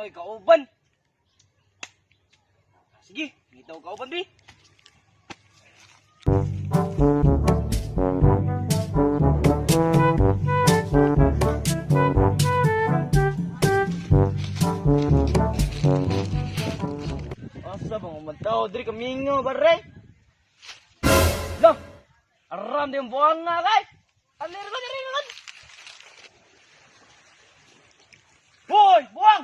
Wala ko'y kauban. Sige, ngitaw kauban bi. Asa bang umantao diri kamingo bare? Lo. Aram di buang nga kay. Alir ba diri man? Boy, buang!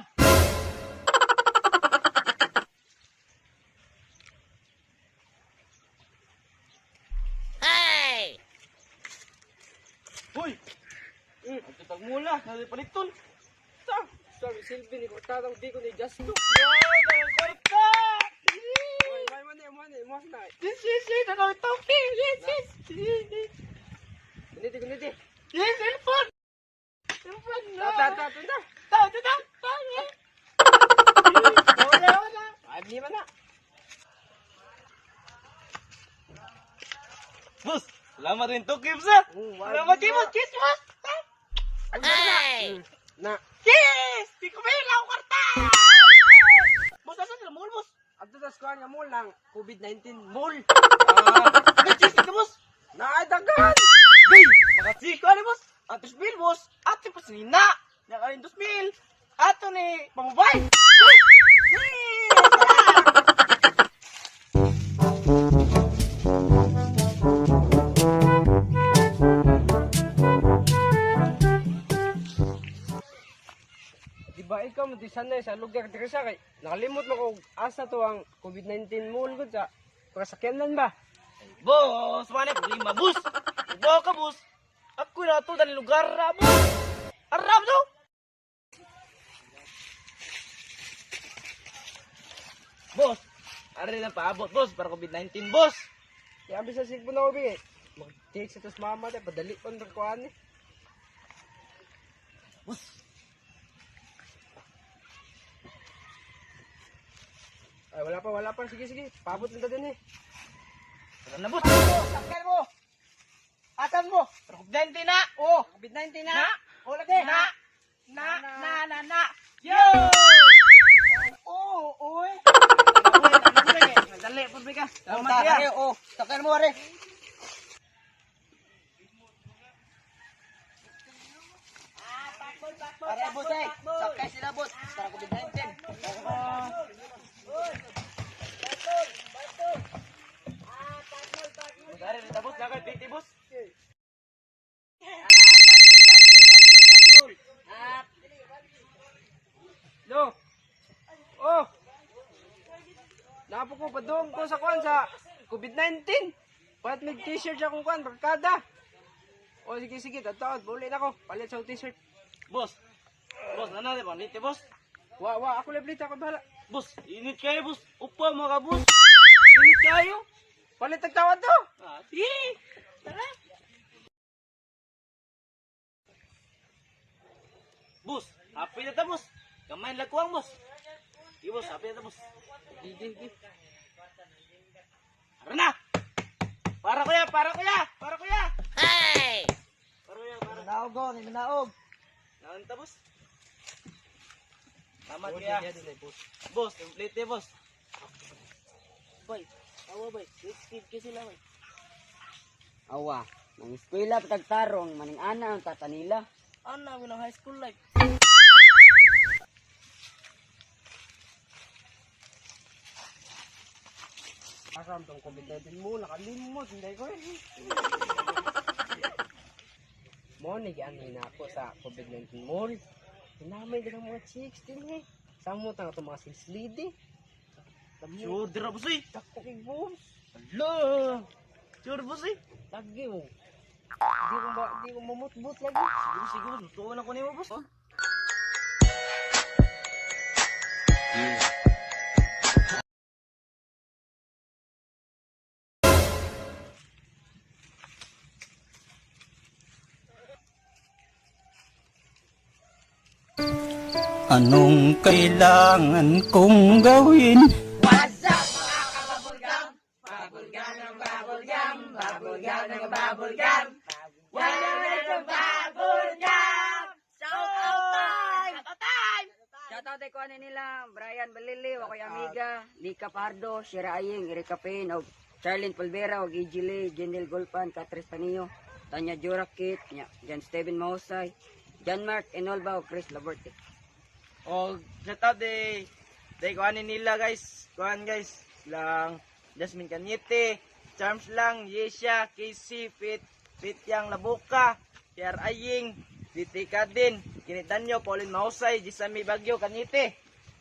Hey! Hoy! Ang tutag mula, nalipaliton. Sa, sorry, silbi ni Cortadang di ko ni Justo. Wow, nagkorta! Oy, may man eh, man eh, mas na. Yes, yes, yes, nagkorta. Yes, yes. Kuniti, kuniti. Yes, cellphone. Cellphone na. Ta, ta, ta, ta. Ta, ta, ta, ta. Wala, wala. Ay, di man na. Boss, salamat rin to, Kims, ah. Oh, wala Salamat, na. Kims. Kiss, boss. Hey! Na, Yes! Di ko may lang kwarta! Boss, asa sila mall, boss? adto sa skuan nga mall lang, COVID-19 mall. Ah, may cheese ka, boss. Na, ay, daghan! Bay, makachiko ani, boss. Ang 2,000, boss. Ato pa sinina. Nakarin 2,000. Ato ni pamubay. Yes! Di ba ikaw mo di sanay sa lugar diri sa kay nakalimot mo kog asa to ang COVID-19 mall gud sa pasakyanan ba? Boss, mana problema, boss? Ubo ka, boss. Ako na to dali lugar ra, boss. Arab to. Boss, ari na paabot, boss, para COVID-19, boss. Kaya abi sa silbo na ubi. Mag-take sa tos mama te padali pa ang kuan ni. Boss, Ay wala pa, wala pa. Sige, sige. Paabot lang ta din eh. tara na, boss. Sakyan mo. Asan mo? Para COVID-19 na. Oh, COVID-19 na. Oh, lagi. Na. Na, na, na, na. Yo! Oh, oy. Dali, purbi ka. Salamat kaya. Oh, sakyan mo are. Para boss ay, sakay sila boss para COVID-19. Boss, ari na, boss. Nakay, PT, boss. No. Oh. Napo ko padung ko sa kuan sa COVID-19. Palit may t-shirt siya kung kuan barkada. O sige sige, tataod, buli na ko. Palit sa t-shirt. Boss. Boss, nana, di ba? Lite, boss. Wa wa ako leblit ako bahala. Boss, init kayo, boss. Upa, mga boss. Init kayo. Palit tagtawad to. Ah, sige. Tara. Boss, happy na ta, boss. Kamay lang kuwang, boss. Sige, boss, happy na ta, boss. Sige, sige. Tara na. Para kuya, para kuya, para kuya. Hey! Para kuya, para. Naog go, naog. Naon ta, boss? Tama kuya. Boss, complete boss. Boy, awa boy, speed kasi sila boy. Awa, nang eskwela patagtarong maning ana ang tatanila. Ana, mo ng high school life. Asam tong COVID-19 mo, nakalimot, hindi ko eh. Mo ni gianhi na ako sa COVID-19 mall. Hinamay din ang mga chicks din eh. Samot ang itong mga sales lady. Sure, dira, boss, eh. Dako kay boobs. Hello. Sure, boss, eh. Lagi mo. Di ko ba, di ko mamutbut lagi. Siguro, siguro. Gusto na ko nimo, boss. Anong kailangan kong gawin? What's up mga kababulgam? Bubblegum ng bubblegum, bubblegum ng bubblegum. Wala na sa bubblegum! Shout out time! Shout out time! Shout out day ko ani nila Brian Balili, Wakoy Amiga, Lika Pardo, Shira Aying, Erika Payne, og Charlene Polvera, og EG Lee, Jenel Gulpan, Catres Panio, Tanya Jurakit, nya, Jan Steven Mahusay, John Mark Enolba, og Chris Laborte. O shout out day ko ani nila, guys. Kuan, guys, lang Jasmine Cañete, Charms lang, Yesha, Casey, Fit, Fit Yang Labuka, Pierre Aying, DT Kadin, Kinitanyo, Pauline Mahusay, Jisami Bagyo, Cañete.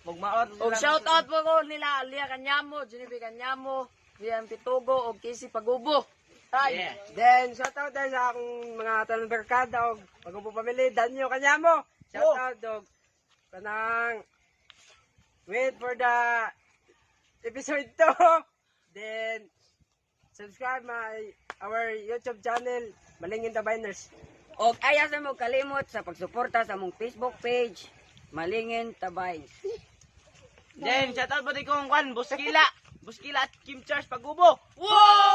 Mugmaot. Og shout out po ko nila Alia Kanyamo, Genevieve Kanyamo, Rian Pitugo og Casey Pagubo. Tay. Yeah. Then, shout out din sa akong mga talong barkada og Pagubo family, Danyo Kanyamo. Shout out og kanang wait for the episode 2. Then, subscribe my our YouTube channel, Malingin the Biners. Og ayaw sa mo kalimot sa pagsuporta sa among Facebook page, Malingin Tabays. Then shout out po din kong kwan, Buskila. Buskila at Kim Charles Pagubo. Wow!